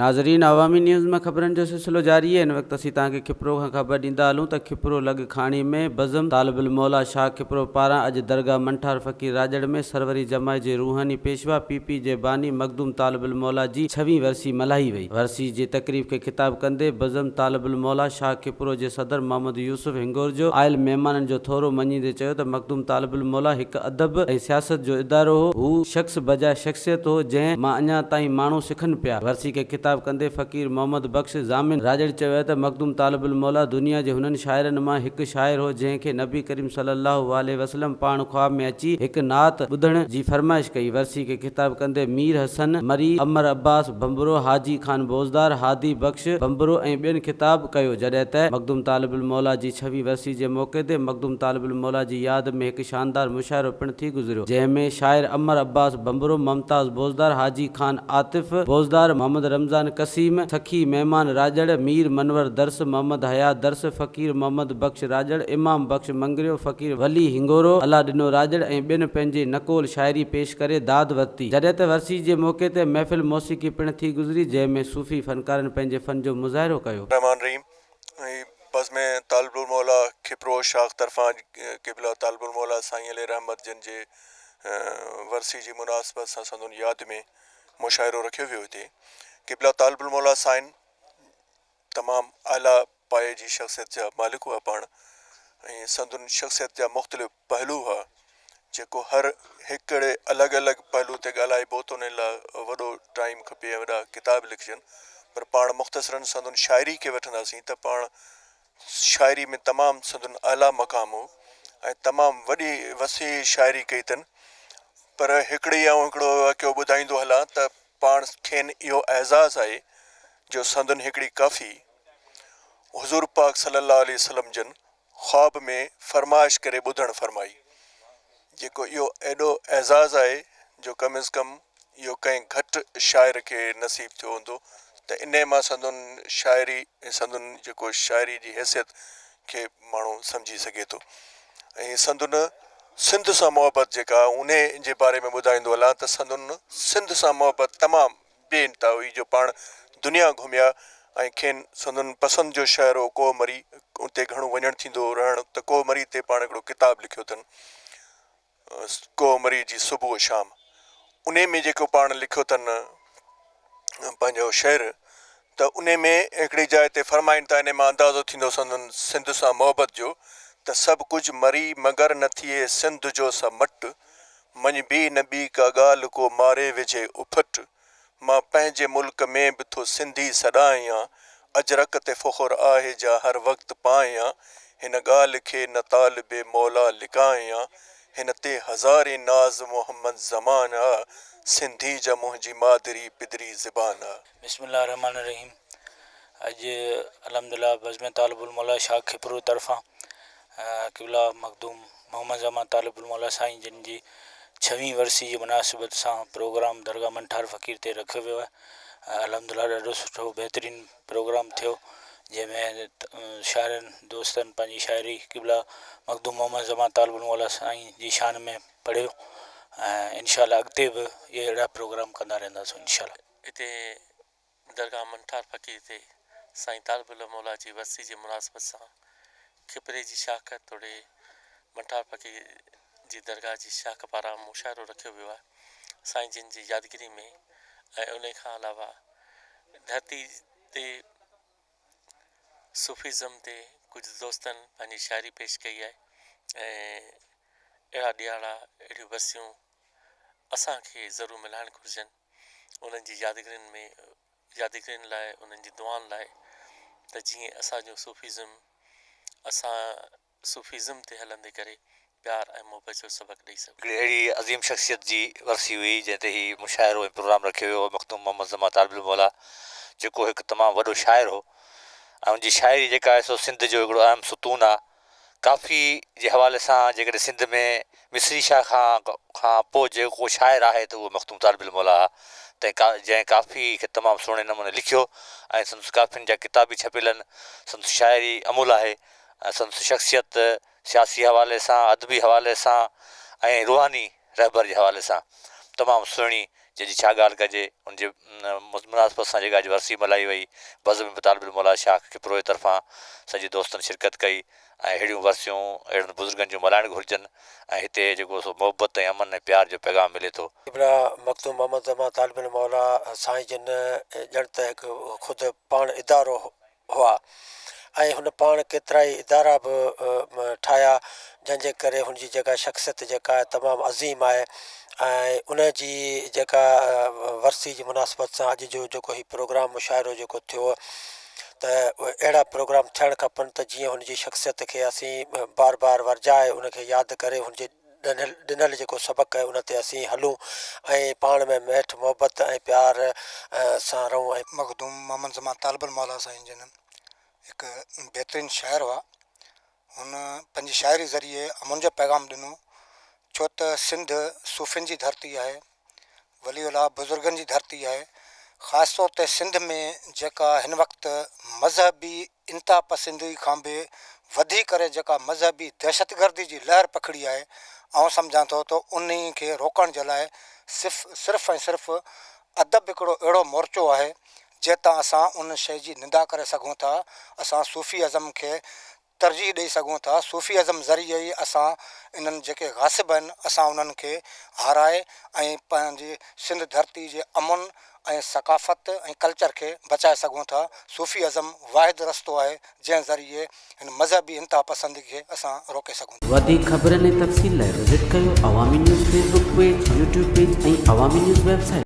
ناظرين عوامي نيوز ۾ خبرن جو سلسلو جاري آهي هن وقت اسين توهان کي کپرو کان خبر ڏيندا هلون ته کپرو لڳ کاڻي ۾ بزم طالب الموليٰ شاهه کپرو پاران اڄ درگاهه منٺار فقير راڄڙ ۾ سروري جماعت جي روحاني پيشوا پي پي جي باني مخدوم طالب الموليٰ جي ڇويهين ورسي ملهائي وئي ورسي جي تقريب کي خطاب ڪندي بزم طالب الموليٰ شاهه کپرو جي صدر محمد يوسف هنگورجو آيل مهمانن جو ٿورو مڃيندي چيو ته مخدوم طالب الموليٰ هڪ ادب ۽ سياست جو ادارو هو، هو شخص بجاء شخصيت هو، جنهن مان اڃا تائين ماڻهو سکن پيا. ورسي کي خطاب ڪندي فقير محمد بخش ضامن راڄڙ چيو ته مخدوم طالب الموليٰ دنيا جي هنن شاعرن مان هڪ شاعر هو، جنهن کي نبي ڪريم صلي الله عليه وسلم پاڻ خواب ۾ اچي هڪ نعت ٻڌڻ جي فرمائش ڪئي. ورسي کي خطاب ڪندي مير حسن مري، امر عباس ڀنڀرو، حاجي خان بوزدار، هادي بخش ڀنڀرو ۽ ٻين خطاب ڪيو، جڏهن ته مخدوم طالب الموليٰ جي ڇويهين ورسي جي موقعي تي مخدوم طالب الموليٰ جي ياد ۾ هڪ شاندار مشاعرو پڻ ٿي گذريو، جنهن ۾ شاعر امر عباس ڀنڀرو، ممتاز بوزدار، حاجي خان عاطف بوزدار، محمد رمضان قسيم، سخي مهمان راڄڙ، مير منور درس، محمد حيات درس، فقير محمد بخش راڄڙ، امام بخش مڱريو، فقير ولي هنگورو، الله ڏنو راڄڙ ۽ ٻين پنهنجي نقول شاعري پيش ڪري داد ورتي. جڏهن ته ورسي جي موقعي تي محفل موسيقي پڻ ٿي گذري، جنهن ۾ صوفي فنڪارن پنهنجي فن جو مظاهرو ڪيو. الرحمان الرحيم هي بزم طالب الموليٰ کپرو شاخ طرفان قبله طالب الموليٰ سائين عليه رحمت جن جي ورسي جي مناسبت سان سندن ياد ۾ مشاعرو رکيو ويو هتي قبله طالب الموليٰ سائين تمام اعليٰ پايي جي شخصيت جا مالڪ هئا پاڻ ۽ سندن شخصيت جا مختلف پهلو هئا جيڪو هر هڪڙي الڳ الڳ پهلو تي ڳالهائبو ته ان لاء وڏو ٽائيم کپي ۽ وڏا ڪتاب لکجن پر پاڻ مختصرن سندن شاعري کي وٺنداسين ته پاڻ شاعري ۾ تمام سندن اعليٰ مقام هو ۽ تمام وڏي وسيع شاعري ڪئي اٿن پر هڪڙي آئون هڪڙو واقعو ٻڌائيندو هلان ته پاڻ کين اهو اعزاز آهي جو سندن هڪڙي ڪافي حضور پاڪ صلي الله عليه وسلم جن خواب ۾ فرمائش ڪري ٻڌڻ فرمائي جيڪو اهو ايڏو اعزاز آهي جو ڪم از ڪم اهو ڪنهن گهٽ شاعر کي نصيب ٿيو هوندو ته انهي مان سندن شاعري ۽ سندن جيڪو شاعري جي حيثيت کي ماڻهو سمجهي سگهي ٿو ۽ سندن سنڌ سان محبت جيڪا انهي جي باري ۾ ٻڌائيندو هلان ته سندن سنڌ سان محبت تمام بي انتها هئي جو پاڻ دنيا گهميا ۽ کين سندن پسند جو شهر هو ڪوهه مري اتي گهڻو وڃڻ ٿيندو هو رهڻ ته ڪوهه مري تي پاڻ هڪڙو ڪتاب لکيو اٿن ڪوهه مري جي صبح و شام انهي ۾ جيڪو پاڻ لکيو اٿن پنهنجو شعر ته انهي ۾ هڪڙي جاء تي فرمائن ٿا انهي مان اندازو ٿيندو سندن سنڌ سان محبت جو ته سڀ ڪجهه مري مگر نه ٿئي سنڌ جو سا مٽ مڃبي نه ٻي ڪا ڳالهه ڪو ماري وجهي اڦٽ، مان پنهنجي ملڪ ۾ به ٿو سنڌي سڏايان، اجرڪ تي فخر آهي جا هر وقت پايان، هن ڳالهه کي نه طالب مولا لڪايان، هن تي هزارين ناز محمد زمان آ، سنڌي جا منهنجي مادري پدري زبان آ. بسم الله الرحمٰن الرحيم اڄ الحمدلله بزم طالب الموليٰ شاهه کپرو طرفان قبله مخدوم محمد زمان طالب الموليٰ سائين جن جي ڇويهين ورسي جي مناسبت سان پروگرام درگاهه منٺار فقير تي رکيو ويو آهي الحمدلله ڏاڍو سٺو بهترين پروگرام ٿيو جنهن ۾ شاعرن دوستن پنهنجي شاعري قبله مخدوم محمد زمان طالب الموليٰ سائين جي شان ۾ پڙهيو ۽ انشاء الله اڳتي به اهڙا پروگرام ڪندا رهنداسون انشاء الله. هتي درگاهه منٺار فقير تي سائين طالب الموليٰ جي ورسي جي مناسبت سان کپري جي شاخ توڙي منٺار فقير جي درگاهه جي شاخ پاران مشاعرو رکيو ويو آهي سائين جن جي يادگيري ۾ ۽ انهي کان علاوه ڌرتي تي صوفيزم تي ڪجهه دوستن پنهنجي شاعري پيش ڪئي آهي ۽ اهڙا ڏيهاڙا اهڙيون ورسيون اسان کي ضرور ملهائڻ گهرجن انهن جي يادگيرين ۾ يادگيرين لاء انهن جي دعائن لاء ته جيئن اسان جو صوفيزم اسان صوفيزم تي هلندي ڪري پيار ۽ محبت جو سبق ڏئي سگهون. هڪڙي اهڙي عظيم شخصيت جي ورسي هئي جنهن تي هي مشاعرو ۽ پروگرام رکيو ويو هو مخدوم محمد زمان طالب الموليٰ جيڪو هڪ تمام وڏو شاعر هو ۽ ان جي شاعري جيڪا آهي سو سنڌ جو هڪڙو اهم ستون آهي ڪافي جي حوالي سان جيڪڏهن سنڌ ۾ مصري شاهه کان کان پوء جيڪو شاعر آهي ته اهو مخدوم طالب الموليٰ آهي تنهن جنهن ڪافي کي تمام سهڻي نموني لکيو ۽ سندس ڪافين جا ڪتاب به ڇپيل آهن سندس شاعري املهه آهي ۽ سندس شخصيت سياسي حوالي سان ادبي حوالي سان ۽ روحاني رهبر جي حوالي سان تمام سهڻي. جنهن جي ڇا ڳالهه ڪجي، ان جي مناسبت سان جيڪا اڄ ورسي ملهائي وئي، بزم طالب الموليٰ شاخ کپرو جي طرفان سڄي دوستن شرڪت ڪئي ۽ اهڙيون ورسيون اهڙن بزرگن جون ملهائڻ گهرجن ۽ هتي جيڪو سو محبت ۽ امن ۽ پيار جو پيغام ملي ٿو. قبلا مخدوم محمد زمان طالب الموليٰ سائين جن ڄڻ ته هڪ خود پاڻ ادارو هئا ۽ هن پاڻ ڪيترائي ادارا به ٺاهيا جنهن جي ڪري هن جي جيڪا شخصيت جيڪا آهي تمام عظيم آهي ۽ ان جي جيڪا ورسي جي مناسبت سان اڄ جو جيڪو هي پروگرام مشاعرو جيڪو ٿيو ته اهڙا پروگرام ٿيڻ کپن ته جيئن هن جي شخصيت کي اسين بار بار ورجائي ان کي ياد ڪري هن جي ڏنل ڏنل جيڪو سبق آهي ان تي اسين هلون ۽ پاڻ ۾ ميٺ محبت ۽ پيار سان رهون ۽. مخدوم محمد زمان طالب الموليٰ سائين جن هڪ بهترين شاعر هئا. هن پنهنجي شاعري ذريعي امن جو پيغام ڏنو ڇو ته سنڌ صوفين جي ڌرتي آهي، ولي الله بزرگن جي ڌرتي آهي. خاص طور تي سنڌ ۾ جيڪا هن وقت مذهبي انتها پسندي کان به وڌي ڪري جيڪا مذهبي دهشتگردي جي لهر پکڙي آهي، آئون سمجهان ٿو ته انهي کي روڪڻ جي لاء صرف صرف ۽ صرف ادب هڪڙو اهڙو مورچو آهي، جنهن تان اسان ان شيء جي نندا ڪري سگهون ٿا، اسان صوفي ازم کي ترجيح ڏئي سگهون ٿا، صوفي ازم ذريعي ئي اسان انهن جيڪي غاصب آهن، اسان انهن کي هارائي ۽ پنهنجي سنڌ ڌرتي جي امن ۽ ثقافت ۽ ڪلچر کي بچائي سگهون ٿا، صوفي ازم واحد رستو آهي جنهن ذريعي هن مذهبي انتها پسندي کي اسان روڪي سگهون ٿا. وڌيڪ خبرن ۽ تفصيل لاء وزٽ ڪيو Awami news Facebook page, YouTube page ۽ Awami news website.